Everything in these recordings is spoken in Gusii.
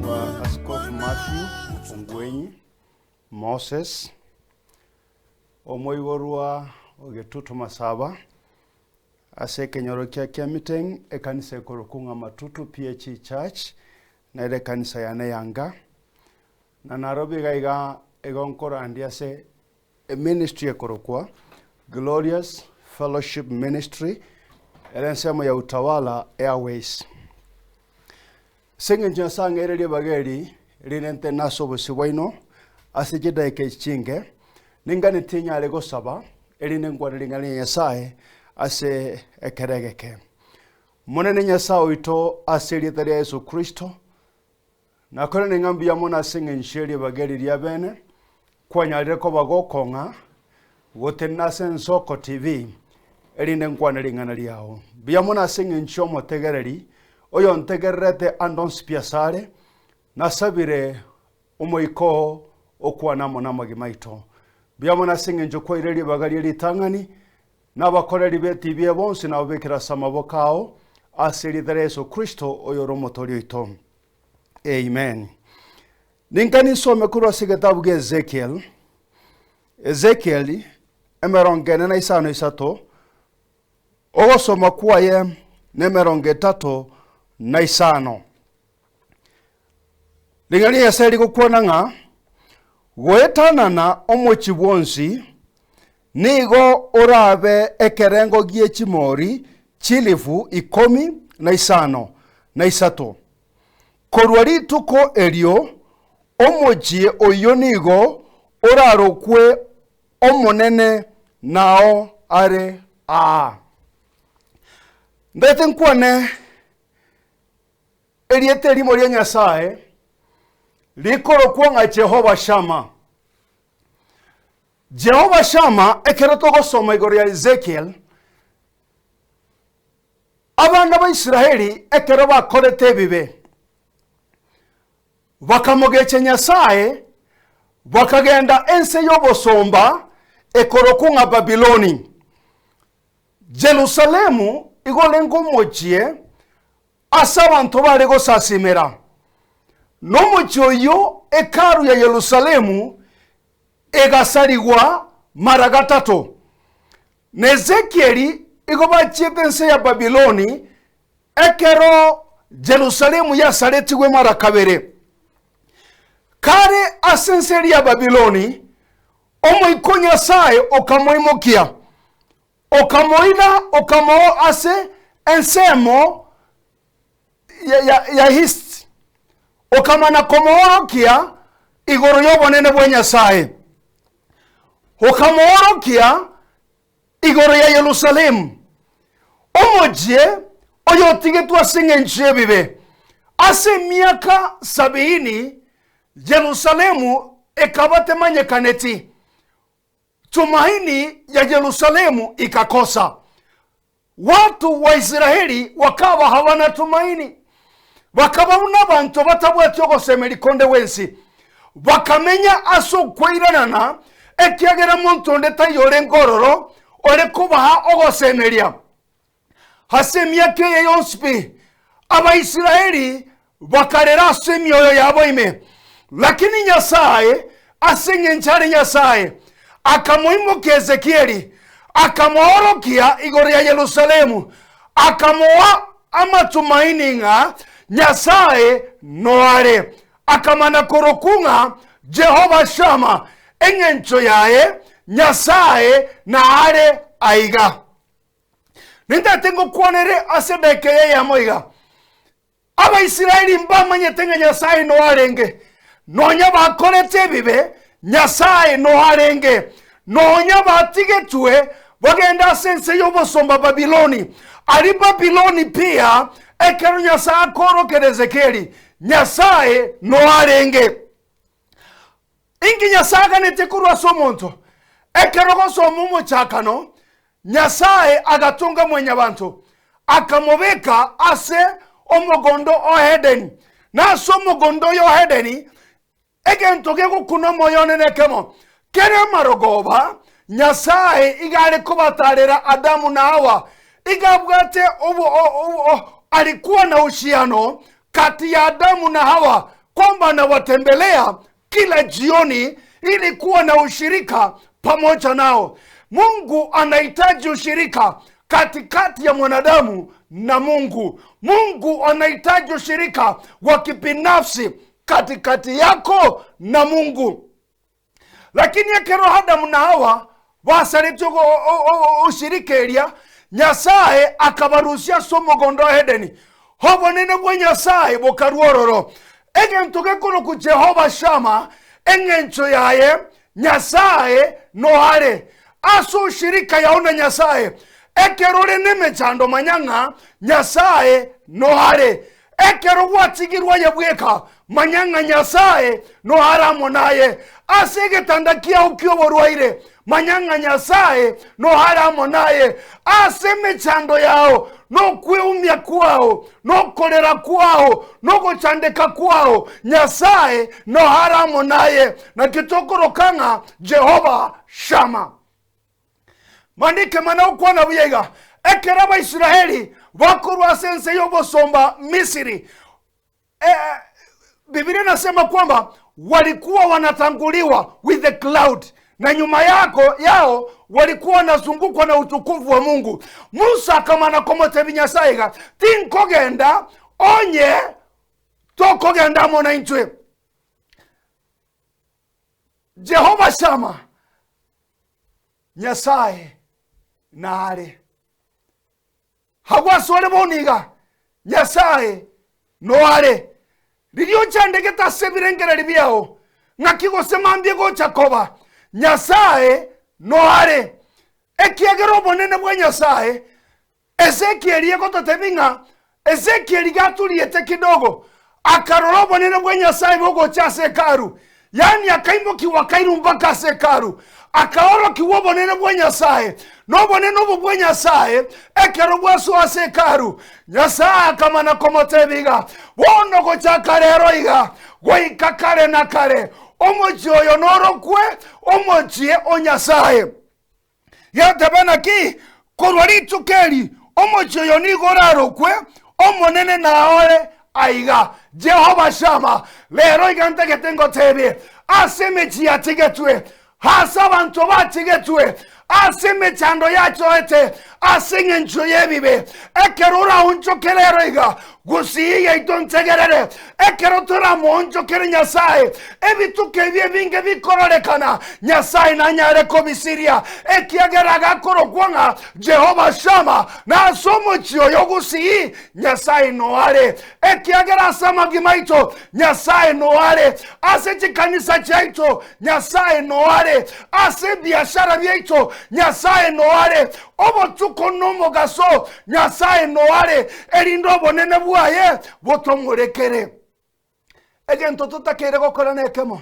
Nkorokwa Askofu Mathew Ongwenyi Moses, omoiborwa o Getutu Masaba, ase ekenyoro kia Kiamiteng, ekanisa ekorokwa ng'a Matutu PAG Church, nere ekanisa yane ya nka. Na Nairobi iga iga igo nkorandia ase eministry ekorokwa Glorious Fellowship Ministry ere ensemo ya Utawala Airways. Ase eng'encho Nyasae ang'eire ribaga eri rirente nase obosio bwaino ase chidaeka echi chinke, ninganetie nyare gosaba erinde nkwane ring'ana ria Nyasae ase ekero egeke. Monene Nyasae oito ase erieta ria Yeso Kristo, Nakorende ng'a mbuya mono ase engencho ye ribaga eri ria bene, kwanyarire koba gokong'a gotenena ase Ensoko TV, erinde nkwane ring'ana riao. Mbuya mono ase engencho y'omotegereri oyontegererete ande onsi pi asare, nasabire Omoika oo okwane amo namagima aito. Mbuya mono ase engencho kwaire ribaga rie ritang'ani, na abakoreri b'etibi eye bonsi nababekire ase amaboko ao, ase erieta ria Yeso Kristo, oyore Omotoori oito. Amen. Ninka ninsome korwa ase egetabu gia Ezekiel, Ezekiel emerongo ene na isano isato, ogosoma kwaye nemerongo etato na isano. Ring'ana ria Nyasae rigokwana ng'a goetanana omochie bwonsi nigo orabe ekerengo gie chimori chilifu ikomi na isano na isato. Korwa rituko erio omochie oyio nigo orarokwe Omonene nao are aa. Ndete nkwane erieta erimo ria Nyasae rikorokwa ng'a Jehova Shama. Jehova Shama ekero togosoma igoro ya Ezekiel, abana ba Israeli ekero bakorete ebibe, bakamogecha Nyasae, bakagenda ense y'obosomba ekorokwa ng'a Babiloni. Yerusalemu igo orenge omochie ase abanto bare gosasimera, na omochie oyio Hekalu ya Yerusalemu egasarigwa mara gatato. Na Ezekieli igo bachiete ense ya Babiloni ekero Yerusalemu yasaretigwe mara kabere. Kare ase ense eria ya Babiloni, Omoika o Nyasae okamoimokia, okamoira okamoa ase ensemo ya, ya, ya East, okamana komoorokia igoro y'obonene bwa Nyasae, okamoorokia igoro ya Yerusalemu, omochie oyotigetwe ase engencho y'ebibe. Ase emiaka sabiini Yerusalemu ekaba temanyekaneti, tumaini ya Yerusalemu ikakosa. Watu wa Israeli wakaba habana tumaini, bakaba buna abanto batabwati ogosemeria konde gwensi, bakamenya ase okoiranana, ekiagera monto onde taiyo orenge ororo ore kobaha ogosemeria. Ase emiaka eye yonsi pi, Abaisraeli bakarera ase emioyo yabo ime. Lakini Nyasae, ase engencho are Nyasae, akamoimokia Ezekieli, akamoorokia igoro ya Yerusalemu, akamoa amatumaini ng'a Nyasae noare. Akamana korokwa ng'a Jehova Shama, engencho yaye Nyasae naare aiga. Nintagete ngokwanere ase edageka eye eyemo iga. Abaisraeli mbamanyete ng'a Nyasae noo arenge. Nonya bakorete ebibe, Nyasae noo arenge. Nonya batigetwe bagende ase ense y'obosomba Babiloni. Aria Babiloni pia, ekero Nyasae akoorokera Ezekieli, Nyasae noo arenge. Inki Nyasae aganetie korwa ase omonto? Ekero ogosoma omochakano, Nyasae agatonga mwanyabanto, akamobeka ase omogondo o Edeni. Na ase omogondo oyo o Edeni, egento gegokuna omoyo one nekemo, kere amarogoba, Nyasae iga are kobatarera Adamu na Hawa, iga abwate obo, o, o, o, alikuwa na uhusiano kati ya Adamu na Hawa. kwamba anawatembelea kila jioni ili kuwa na ushirika pamoja nao. Mungu anahitaji ushirika katikati ya mwanadamu na Mungu. Mungu anahitaji ushirika wa kibinafsi katikati yako na Mungu. Lakini ekero Adamu na Hawa basaretie oshirika eria, Nyasae akabarusia ase omogondo o Edeni. Obonene bwa Nyasae bokarua ororo. Egento gekorokwa Jehova Shama, eng'encho yaye, Nyasae noare. Ase oshirika yao na Nyasae, ekero ore nemechando manya ng'a Nyasae noare. Ekero gwatigirwe aye bweka, manya ng'a Nyasae noare amo naye. Ase egetanda kiao ki'oborwaire, manya ng'a Nyasae noare amo naye. Ase emechando yao, nokweumia kwao, nokorera kwao, nogochandeka kwao, Nyasae noare amo naye. Naki tokoroka ng'a Jehova Shama. Mandike mana gokwana buya iga, ekero Abaisraeli bakorwa ase ense y'obosomba Misiri, eh, Biblia inasema kwamba walikuwa wanatanguliwa with the cloud na nyuma yako yao walikuwa wanazungukwa na utukufu wa Mungu. Musa akamana komotebi Nyasaye iga, tinkogenda onye tokogenda amo naintwe. Jehova Shama, Nyasae nare. Agwo asore bono iga, Nyasae noare. Riria ochandegete ase ebirengererio biao, ng'aki gose mambia gocha koba, Nyasae noare. Ekiagera obonene bwa Nyasae Ezekieli egototebia ng'a Ezekieli gaturiete kidogo, akarora obonene bwa Nyasae bogocha ase Hekalu, yaani akaimokigwa akairwa mpaka ase Hekalu, akaorokigwa obonene bwa Nyasae. Na obonene obo bwa Nyasae ekero bwasoa ase Hekalu, Nyasae akamana komotebia iga, Bono gochaka rero iga, goika kare na kare, omochie oyo norokwe omochie o Nyasae. Getebe naki, korwa rituko eri omochie oyo nigo orarokwe Omonene naore aiga, Jehova Shama. Rero iga ntagete ngotebie, ase emechie yatigetwe, ase abanto batigetwe, ase emechando yachoete, ase eng'encho y'ebibe, ekero oraonchoke rero iga, gusii yaito ntegerere, Ekero toramoonchokere Nyasae, ebituko ebi ebinge bikororekana, Nyasae nanyare kobisiria, ekiagera agakorokwa ng'a Jehova Shama, na ase omochie oyo gusii Nyasae noare. Ekiagera ase amagima aito Nyasae noare, ase chikanisa chiaito Nyasae noare, ase ebiashara biaito Nyasae noare, obotuko nomogaso Nyasae noare, erinde obonene bwaye botomorekere. Egento totakeire gokora nekemo,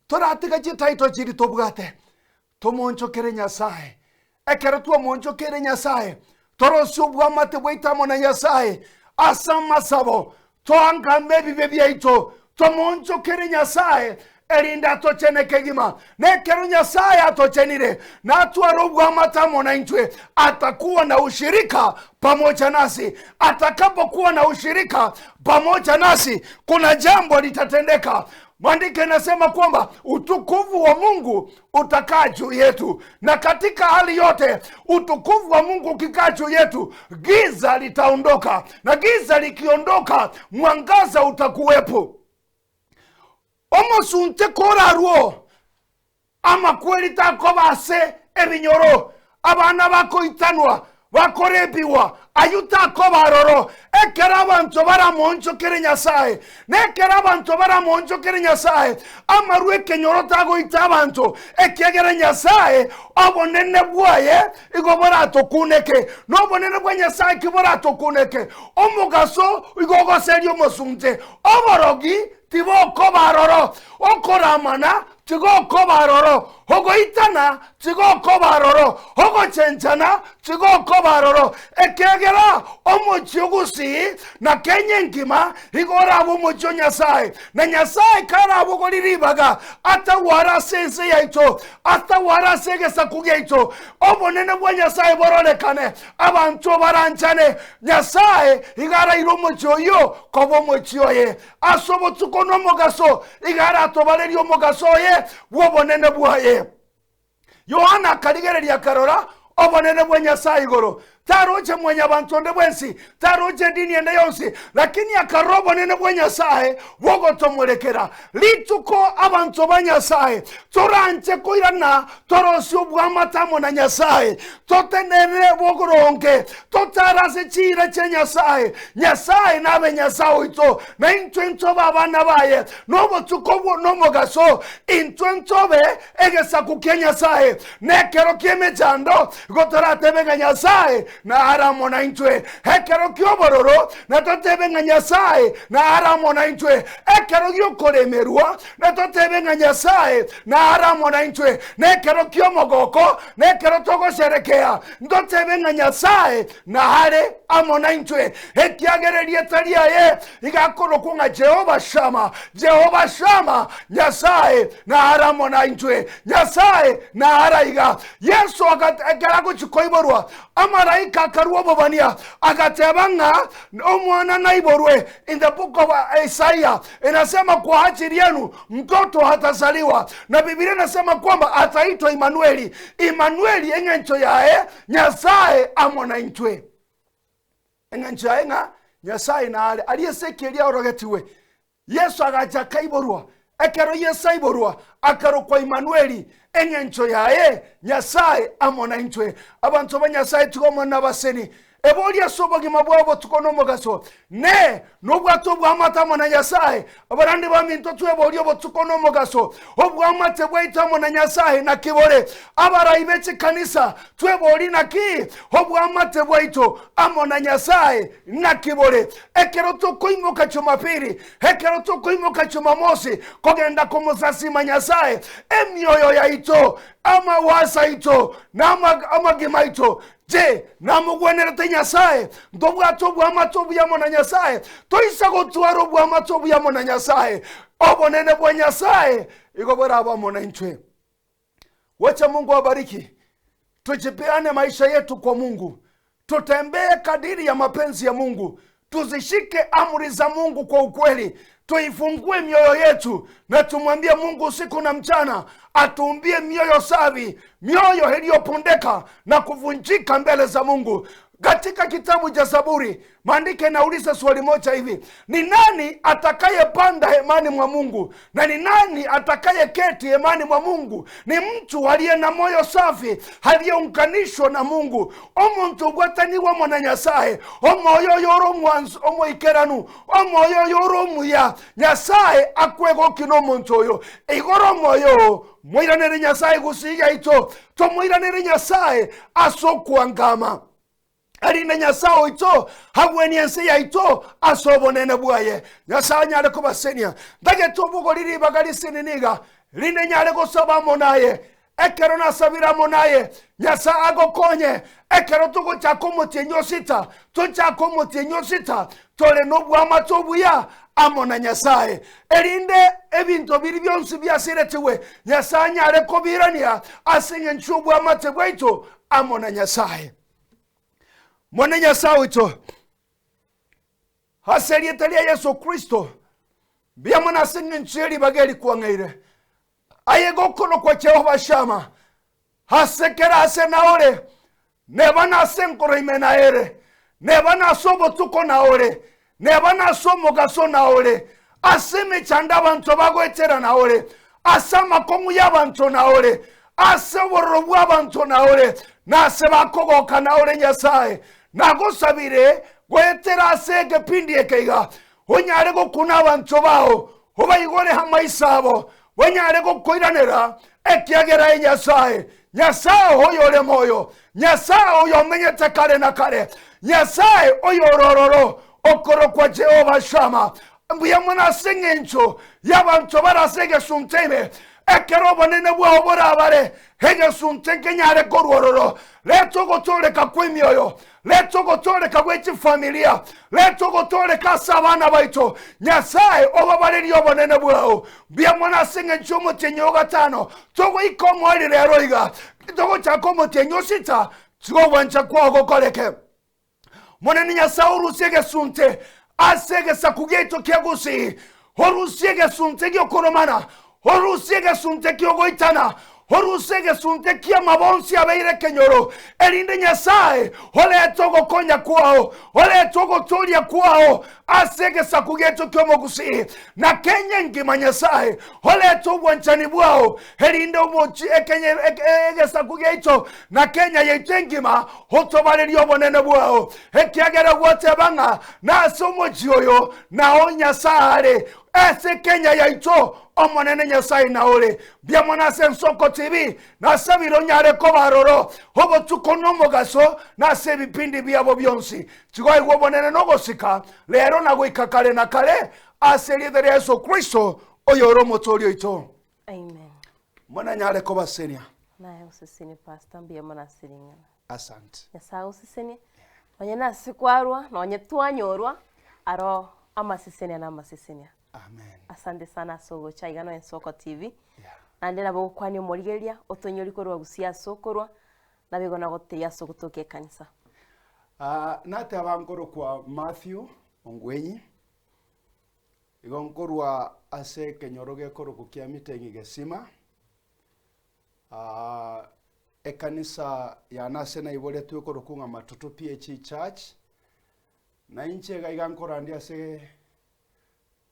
toratiga chitaito chiri tobwate, tomonchokere Nyasae. Ekero twamonchokeire Nyasae, torosie obwamate bwaito amo na Nyasae ase amasabo, toangambe ebibe biaito, tomonchokere Nyasae erinde atochene kegima. Na ekero Nyasae atochenire, natware obwamate amo naintwe, atakuwa na ushirika pamoja nasi. Atakapokuwa na ushirika pamoja nasi, kuna jambo litatendeka. Maandiko inasema kwamba utukufu wa Mungu utakaa juu yetu, na katika hali yote utukufu wa Mungu ukikaa juu yetu, giza litaondoka, na giza likiondoka, mwangaza utakuwepo. Omosunte korarwo, amakweri takoba ase ebinyoro, abana bakoitanwa, bakorebigwa, ayio takoba aroro. Ekero abanto baramoonchokere Nyasae, na ekero abanto baramoonchokere Nyasae, amarwa ekenyoro tagoita abanto, ekiagera Nyasae obonene bwaye igo boratokuneke, na obonene bwa Nyasae ki boratokuneke? Omogaso igo ogoseria omosunte, oborogi tibokoba aroro, okoramana. tigokoba aroro, ogoitana tigokoba aroro, ogochenchana tigokoba aroro, ekiagera omochie o Gusii na Kenya engima igo orabe omochie o Nyasae, na Nyasae karabogorie ribaga atagware ase ense yaito, atagware ase egesaku giaito, obonene bwa Nyasae bororekane, abanto baranchane. Nyasae igo araire omochie oyio koba omochie oye. Ase obotuko na omogaso igo aratobarerie omogaso oye bw'obonene bwaye. Yohana akarigereria akarora obonene bwa Nyasae igoro. Taroche mwanyabanto onde bwensi, taroche edini ende yonsi, lakini akarora obonene bwa Nyasae bogotomorekera. Rituko abanto ba Nyasae toranche koirana torosie obwamate amo na Nyasae, totenenere boronge, totare ase chiira chia Nyasae. Nyasae nabe Nyasae oito, na intwe ntobe abana baye, na obotuko bwo nomogaso intwe ntobe egesaku kia Nyasae. Na ekero ki'emechando igo toratebe ng'a Nyasae nare amo naintwe. Ekero ki'obororo natotebe ng'a Nyasae nare amo naintwe. Ekero gi'okoremerwa natotebe ng'a Nyasae nare amo naintwe. Na ekero ki'omogoko na ekero togosherekea ntotebe ng'a Nyasae nare amo naintwe, ekiagera erieta riaye igakorokwa ng'a Jehova Shama. Jehova Shama, Nyasae nare amo naintwe. Nyasae nare aiga. Yeso ekero agochia koiborwa, amaraika akarua obobania, agateba ng'a omwana naiborwe. In the book of Isaiah inasema kwa ajili yenu mtoto atazaliwa, na Biblia inasema kwamba ataitwa Imanueli. Imanueli eng'encho yaye Nyasae amo naintwe. Eng'encho yaye ng'a Nyasae nare aria Ezekieli aorogetigwe. Yeso agacha akaiborwa. Ekero Yeso aiborwa akarokwa Imanueli, eng'encho yaye Nyasae amo naintwe. Abanto ba Nyasae tiga Omonene abaseni. Eborie ase obogima bwao obotuko na omogaso, ne nobwate obwamate amo na Nyasae. Abarandi baminto tweborie obotuko na omogaso, obwamate bwaito amo na Nyasae naki bore? Abarai be chikanisa tweborie naki obwamate bwaito amo na Nyasae naki bore? Ekero tokoimoka Jumapili, ekero tokoimoka Jumamosi kogenda komosasima Nyasae, emioyo yaito, amawaso aito, na amagima aito Je, namogwenerete Nyasae? Ntobwate obwamate obuya amo na Nyasae? Toisa gotwara obwamate obuya amo na Nyasae, obonene bwa Nyasae igo borabe amo naintwe. Wacha Mungu awabariki. Tujipeane maisha yetu kwa Mungu, tutembee kadiri ya mapenzi ya Mungu, tuzishike amri za Mungu kwa ukweli, tuifungue mioyo yetu na tumwambie Mungu usiku na mchana atuumbie mioyo safi, mioyo iliyopondeka na kuvunjika mbele za Mungu. Katika kitabu cha Zaburi maandiko yanauliza swali moja hivi: ni nani atakayepanda hemani mwa Mungu? Na ni nani atakayeketi hemani mwa Mungu? Ni mtu aliye na moyo safi, aliyeunganishwa na Mungu, omonto obwataniwamo na Nyasaye, omoyo oyo ore omwansu omoikeranu, omoyo oyo ore omuya. Nyasaye akwegoki nomonto oyo. Igoro omoyo oo, moiranere Nyasaye gusii yaito, tomoiranere Nyasaye ase okwangama. Erinde Nyasae oito agwenie ense yaito ase obonene bwaye. Nyasae anyare kobasenia. Ntagete obogori ribaga risinini iga, rinde nyare gosaba amo naye. Ekero nasabire amo naye, Nyasae agokonye. Ekero togochaka omotienyi o sita, tochake omotienyi o sita tore nobwamate obuya amo na Nyasae, erinde ebinto biria bionsi biasiretigwe, Nyasae anyare kobirania ase engencho y'obwamate bwaito amo na Nyasae. Mone Nyasae oito, ase erieta ria Yeso Kristo, mbuya mono ase engencho ye ribaga eri kwang'eire. Aye gokorokwa Jehova Shama, ase kera ase naore, neba nase enkoro ime naere, neba nase obotuko naore, neba nase omogaso naore, ase emechando abanto bagoetera naore, ase amakong'u y'abanto naore, ase obororo bw'abanto naore, na ase bakogoka naore Nyasae. Nagosabire goetera ase egepindi eke iga, onyare gokuna abanto bao, obaigore amaiso abo, banyare gokoiranera, ekiagera aye Nyasae, Nyasae oyore moyo, Nyasae oyo omenyete kare na kare, Nyasae oyore ororo, okorokwa Jehova Shama. Mbuya mono ase eng'encho y'abanto bare ase egesunte ime. Ekero obonene bwao borabare, egesunte nkenyare korwa ororo. Reta ogotooreka kw'emioyo, reta ogotooreka gwe chifamilia, reta ogotooreka ase abana baito. Nyasae, obabarerie obonene bwao. Mbuya mono ase eng'encho y'omotienyi o gatano togoika omoerio rero iga. Togochaka omotienyi o sita, tiga ogwancha kwao gokoreke. Monene Nyasae orusie egesunte ase egesaku giaito kia Gusii, orusie egesunte gi'okoromana, orusie egesunte ki'ogoitana, orusie egesunte ki'amabonsi abeire ekenyoro, erinde Nyasae orete ogokonya kwao, orete ogotoria kwao ase egesaku giaito ki'omogusii na Kenya engima. Nyasae orete obwanchani bwao, erinde omochi ekenye egesaku giaito na Kenya yaito engima otobarerie obonene bwao, ekiagera gwateba ng'a nase omochie oyo nao Nyasae are, ase Kenya yaito Omonene Nyasae naore. Mbuya mono ase Ensoko TV, nasabire onyare koba aroro obotuko na omogaso na ase ebipindi biabo bionsi. Tigoigwa obonene na ogosika rero na goika kare na kare, ase erieta ria Yeso Kristo, oyore Omotoori oito. Amen. Mbona nyare kobasenia. Naye osesenie pastor mbuya mono ase ring'ana. Asante. Nyasae agosesenie onye nase kwarwa nonye twanyorwa aro amasesenia na amasesenia. Amen. Asante sana ase ogocha iga noe Ensoko TV. Yeah. Naende nabo ogokwania omorigereria otonyori korwa gusii ase okorwa nabo igo nagotebia ase ogotoka ekanisa. Ah, nateba nkorokwa Matthew Ongwenyi. Igo nkorwa ase ekenyoro gekorokwa kia Miteng'i Gesima, ah, ekanisa yane ase naiboretwe ekorokwa ng'a Matutu PAG Church, na inche iga iga nkorandia ase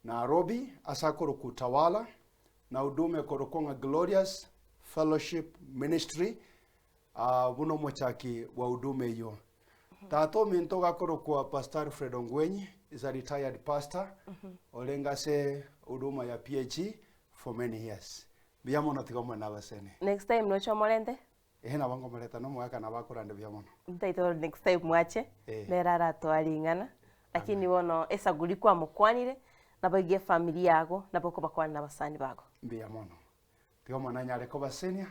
Nairobi ase akorokwa Utawala, na huduma ekorokwa ng'a Glorious Fellowship Ministry, ah, buna omochaki bwa huduma eyio. Tata ominto iga akorokwa Pastor Alfred Ongwenyi, is a retired pastor, orenge ase huduma ya PAG for many years. Mbuya mono tiga omone abaseni. Next time noche omorente? Ehe nabo nkomoreta na omogaka nabo akorande buya mono. Ntaete bono next time mwache, Eh. nere aratoa ring'ana, lakini bono esaguri kwamokwanire, naboigo efamiri yago, nabo okobakwana na abasani bago. Mbuya mono. Tiga Omonene anyare kobasenia,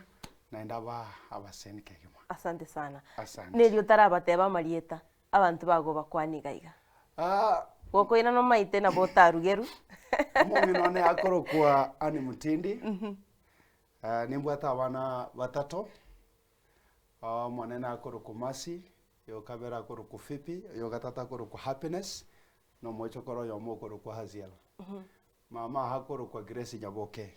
naende aba abaseni kegima. Asante sana. Asante. Neri otarabateba amarieta, abanto bago obakwane iga iga. Ah, Gokoirana omaete nabo otarugerwe. omong'ina one akorokwa Ann Mutindi, eh, nimbwate abana batato, omonene akorokwa Mercy, oyo kabere akorokwa Phoebe, oyo gatato akorokwa Happiness, na omochokoro oyomo okorokwa Haziel. Mama aye akorokwa Grace Nyaboke,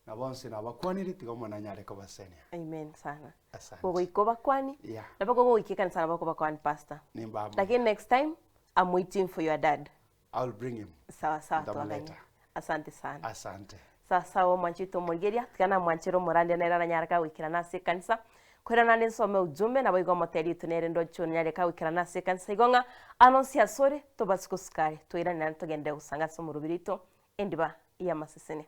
na bonsi nabakwanire, tiga Omonene anyare kobasenia. Amen sana. Asante. Gogoika obakwani, Yeah. nabo kogoika ekanisa nabo okobakwani pastor. Nimba amo. Lakini next time, I'm waiting for your dad. I will bring him. Sawa sawa Ntamuleta. twaganye. Asante sana. Asante. Sawa sawa omwanchete omorigeria, tiga namwanchere omorandia nere aranyare kagoikerana ase ekanisa, Koira naende nsome ujumbe, naboigo omoteri oito nere ndoche onyare kagoikerana ase ekanisa igo ng'a ano nsi asore, tobase gosika are, toirane naende togenderere gosanga ase omorobiri oito endiba y'amasesenia.